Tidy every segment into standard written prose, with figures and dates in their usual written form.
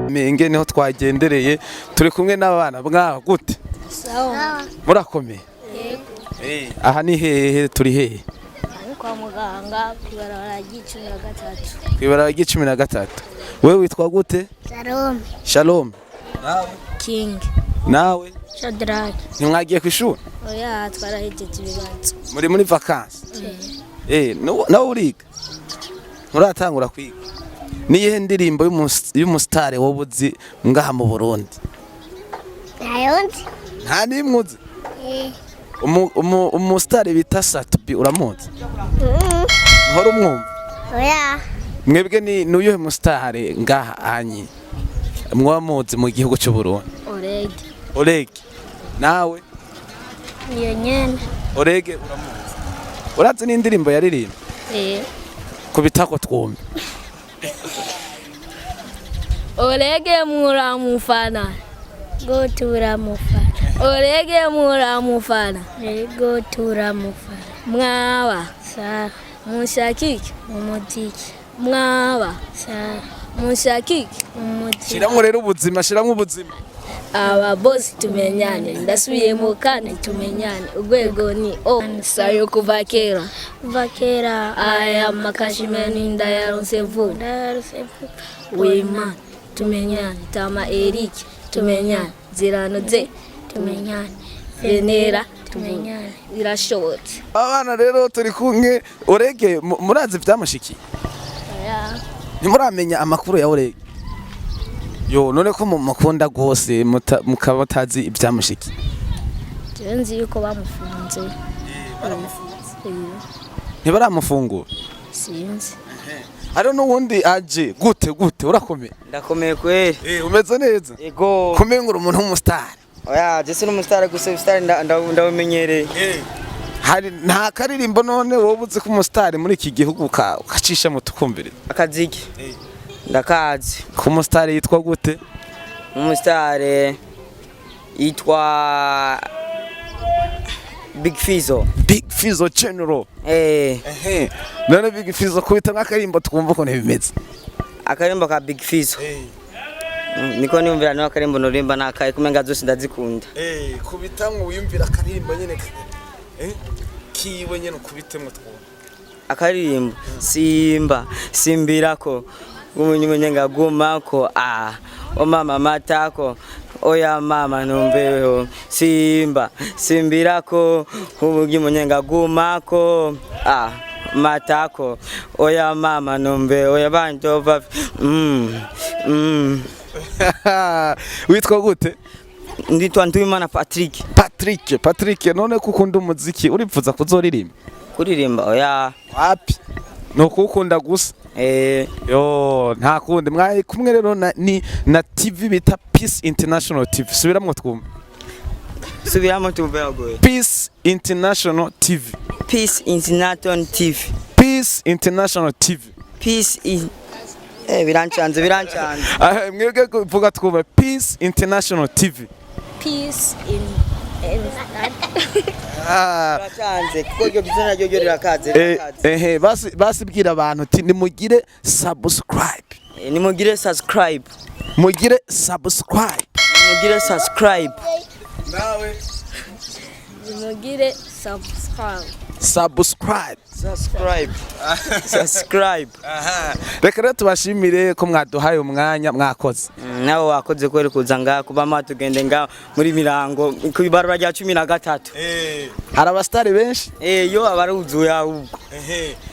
Menge niho twagendereye, turi kumwe n'abana mwaho gute? Sawa. Murakomeye? Yego. Aha ni hehe? Turi hehe? Ari kwa muganga, kw'ibarabara ry'icumi na gatatu. Kw'ibarabara ry'icumi na gatatu. Wewe witwa gute? Salome. Shalom. King. Nawe? Shadrack. Ntimwagiye ku ishuri? Oya, twarahejeje ibibazo. Muri vacances? Eh, nawe uriga? Nturatangura kwiga? Niyihe ndirimbo y'umusitari wowe uzi ngaha mu Burundi? Ntayo nzi. Nta n'imwe uzi? Umusitari bita Sat-B uramuzi? Uhora umwumva? Oya. Mwebwe ni nuyuhe musitari ngaha anyi mwaba muzi mu gihugu cy'u Burundi? Oreg. Oreg. Nawe? Iyo nyene. Oreg uramuzi? Urazi n'indirimbo yaririmba? Eh. Kubitako twumve. Orege muramufana. Go turamufana. Orege muramufana. Ego turamufana. Mwaba. Sa. Mushakiki. Umuziki. Mwaba. Sa. Mushakiki. Umuziki. Shiramwo rero ubuzima, shiramwo ubuzima. Aba bosi tumenyane, ndasubiyemo kandi tumenyane, urwego ni o sayo kuva kera. Kuva kera. Aya makashimeni ndayaronse vuba. Ndayaronse vuba. Wima tumenyane, tama Eric tumenyane, ziranoze tumenyane, venera tumenyane, birashobotse. Abana rero turi kumwe. Orege murazi vyamushikiye? Ntimuramenya amakuru ya Orege? Yo, none ko mukunda rwose mukaba mutazi ibyamushikiye? Jewe nzi yuko bamufunze. Ntibaramufungura? Sinzi. Hariho n'uwundi aje. Gute gute, urakomeye? Ndakomeye kweli. Eh, umeze neza? Ego. Kumenya uri umuntu w'umusitari. Oya, je si n'umusitari gusa, umusitari ndawumenyereye. Hari nta karirimbo none wowe uzi ko umusitari muri iki gihugu ukacisha mu tukumviriza? Akaziki ndakazi. Ko umusitari yitwa gute? Umusitari yitwa Big Fizzo. Big Fizzo General. Eh. Ehe, none Big Fizzo, kubita nk'akarimbo twumva ukuntu bimeze. Akarimbo ka Big Fizzo. Niko niyumvira nawe akarimbo norimba nakaye kumenga zose ndazikunda. Eh, kubitamwo wiyumvira akarimbo nyene kiwe nyene, ukubitemwo twumva. Akaririmbo simba simbirako umunye ngagumako, ah o mama matako, oya mama numbeho, simba simbirako umunye ngagumako, ah matako, oya mama numbe, oya bantu. Witwa gute? Nditwa Nduwimana Patrick. Patrick, Patrick, none ko ukunda umuziki, uripfuza kuzoririmba? Kuririmba oya. Wapi, ni ukuwukunda gusa? Eh. Yo, nta kundi. Mwari kumwe rero na, ni na TV bita Peace International TV. Subiramwo twumve. Subiramo tumve. Peace International TV. Peace International TV. Peace International TV. Peace in birancanze, birancanze. Ah, mwebwe kuvuga twumve: Peace International TV. Peace in Ah, Biracanze kuko iryo zina naryo ryo rirakaze. Rirakaze. Ehe, basi basi, bwira abantu uti nimugire subscribe. Nimugire subscribe. Mugire subscribe. Nimugire subscribe. Nawe? Nimugire subscribe. Subscribe. Subscribe, subscribe. Aha. Reka rero tubashimire ko mwaduhaye umwanya, mwakoze. Nawe wakoze kweri kuza ngaha kuba mwatugende ngaha muri Mirango ku ibarura rya 13. Hari abasitari benshi. Yo abaruzuye ahubwo.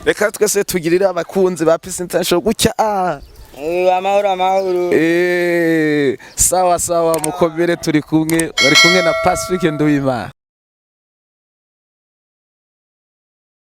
Reka twese tugirire abakunzi ba Peace International gutya, ah. Amahoro, amahoro. Sawa sawa, mukomere. Turi kumwe, bari kumwe na Pacifique Nduwimana.